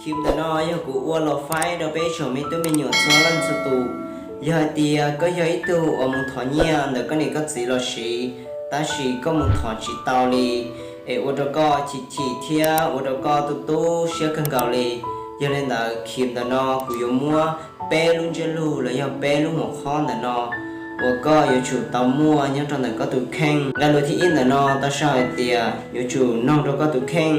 Clip ntawm no yog kuv ua los faib rau peb tsoom me tub me nyuam txhua leej txhua tus. Yog hais tias koj yog ib tug uas mus thov nyiaj ntawm koj niam koj txiv los siv, tab sis koj mus thov tsis tau li, es ua rau koj chim chim thiab ua rau koj tu tu siab kawg nkaus li. Yog li ntawd clip ntawm no kuv yuav muab peb lub ntsiab lus los yog peb lub mus khob ntawm no uas koj yuav tsum tau muaj nyob rau ntawm koj tus kheej. Nqe lus thib ib ntawm no tau sau hais tias yuav tsum noog rau koj tus kheej.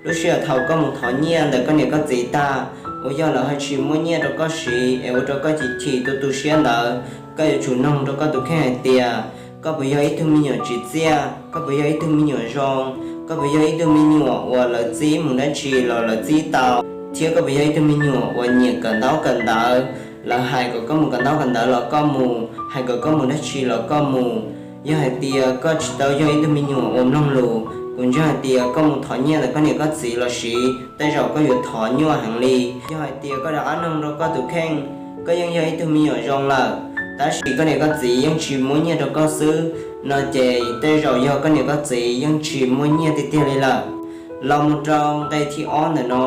Lub sij hawm thaum koj mus thov nyiaj ntawm koj niam koj txiv tag, uas yog lawv ho tsis muab nyiaj rau koj siv es ua rau koj chim chim tu tu siab ntawd, koj yuav tsum noog rau koj tus kheej hais tias koj puas yog ib tug me nyuam tsim txiaj, koj puas yog ib tug me nyuam zoo, koj puas yog ib tug me nyuam uas lawv txib mus dab tsi los lawv txib tau, thiab koj puas yog ib tug me nyuam uas nyiam kawm ntaub kawm ntawv, lawv hais kom koj mus kawm ntaub kawm ntawv los koj mus, hais kom koj mus dab tsi los koj mus. Yog hais tias koj tsis tau yog ib tug me nyuam uas mloog lus, kuv ntseeg hais tias koj mus thov nyiaj ntawm koj niam koj txiv los siv, tej zaum koj yuav thov nyuaj heev li. Yog hais tias koj rov qab noog rau koj tus kheej, koj yeej yog ib tug me nyuam zoo lawm, tab sis koj niam koj txiv yeej tsis muab nyiaj rau koj xwb no ces tej zaum yog koj niam koj txiv yeej tsis muaj nyiaj tiag tiag li lawm. Los mus rau nqe thib ob ntawm no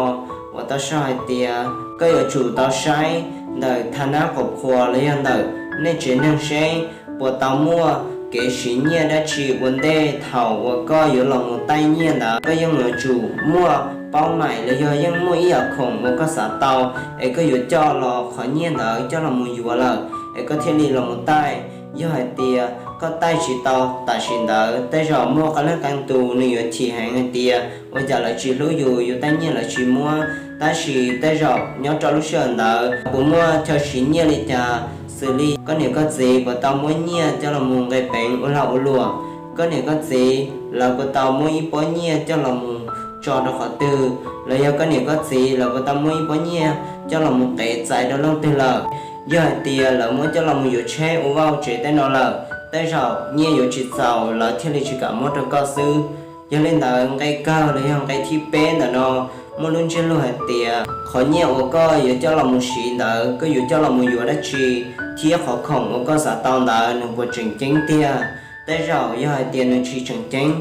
uas tau sau hais tias koj yuav tsum tau saib ntawm thaj nab qhuas qhuas los yog ntawm nej tsev neeg seb puas tau muaj kev siv nyiaj dab tsi ua ntej thaum uas koj yuav los mus taij nyiaj ntawd. Koj yeej yuav tsum muaj paub maim los yog yeej muaj ib yam khoom uas koj xav tau es koj yuav coj los qhov nyiaj ntawd coj los mus yuav lawm es koj thiaj li los mus taij. Yog hais tias koj taij tsis tau tam sim ntawd, tej zaum muaj qee leej qee tus nws yuav chim heev hais tias ua cas lawv tsis hlub yus, yus taij nyiaj lawv tsis muab. Tab sis tej zaum nyob rau lub sij hawm ntawd puas muaj chaw siv nyiaj li cas, xws li koj niam koj txiv puas tau muab nyiaj coj los mus nqe peev ua lag ua luam, koj niam koj txiv lawv puas tau muab ib pob nyiaj coj los mus tso rau qhov twg, los yog koj niam koj txiv lawv puas tau muab ib pob nyiaj coj los mus qev txais rau leej twg lawm. Yog hais tias lawv muab coj los mus yuav tsheb ua vaj ua tsev tej no lawm, tej zaum nyiaj yuav tsis txaus lawv thiaj li tsis kam muab rau koj xwb. Yog li ntawd nqe kawg los yog nqe thib peb ntawm no muaj lub ntsiab lus hais tias qhov nyiaj uas koj yuav coj los mus siv ntawd koj yuav coj los mus yuav dab tsi, thiab qhov khoom uas koj xav tau ntawd nws puas tseem ceeb tiag. Tej zaum yog hais tias nws tsis tseem ceeb,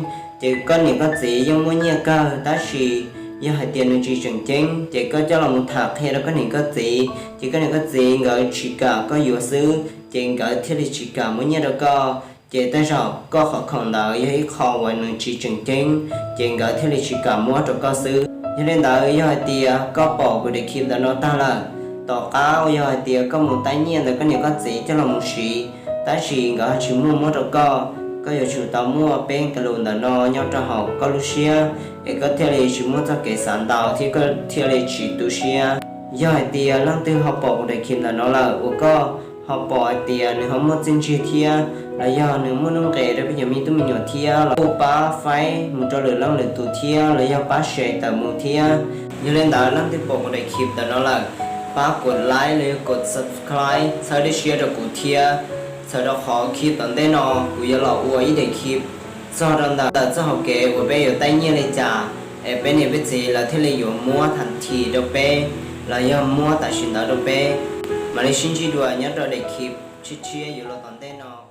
ces koj niam koj txiv yeej muaj nyiaj kawg, tab sis yog hais tias nws tsis tseem ceeb ces koj coj los mus tham qhia rau koj niam koj txiv, ces koj niam koj txiv nkawd tsis kam koj yuav xwb, ces nkawd thiaj li tsis kam muab nyiaj rau koj. Ces tej zaum koj qhov khoom ntawd yog ib qho uas nws tsis tseem ceeb, ces nkawd thiaj li tsis kam muab rau koj xwb. Yog li ntawd yog hais tias koj pom kuv daim clip ntawm no tag lawm, tom qab uas yog hais tias koj mus taij nyiaj ntawm koj niam koj txiv coj los mus siv, tab sis nkawd ho tsis muaj muab rau koj, koj yuav tsum tau muaj peb nqe lus ntawm no nyob rau hauv koj lub siab, es koj thiaj li tsis muaj txoj kev xav ntau thiab koj thiaj li tsis tu siab. Yog hais tias leej twg ho pom kuv daim clip ntawm no lawm uas koj ho pom hais tias nws ho muaj txiaj ntsig thiab los yog nws muaj nuj nqis rau peb cov me tub me nyuam thiab los kuj pab faib mus rau lwm leej lwm tus thiab los yog pab share tawm mus thiab. Yog li ntawd leej twg pom kuv daim clip ntawm no lawm, pab kov like los yog kov subscribe txhawb dej siab rau kuv thiab, txhawm rau qhov clip tom ntej no kuv yuav los ua ib daim clip txog rau ntawm txoj hauv kev uas peb yuav taij nyiaj li cas, es peb niam peb txiv lawv thiaj li yuav muab tham thim rau peb los yog muab tam sim ntawd rau peb. Mam li sib ntsib dua nyob rau daim clip tshiab tshiab yuav los tom ntej no.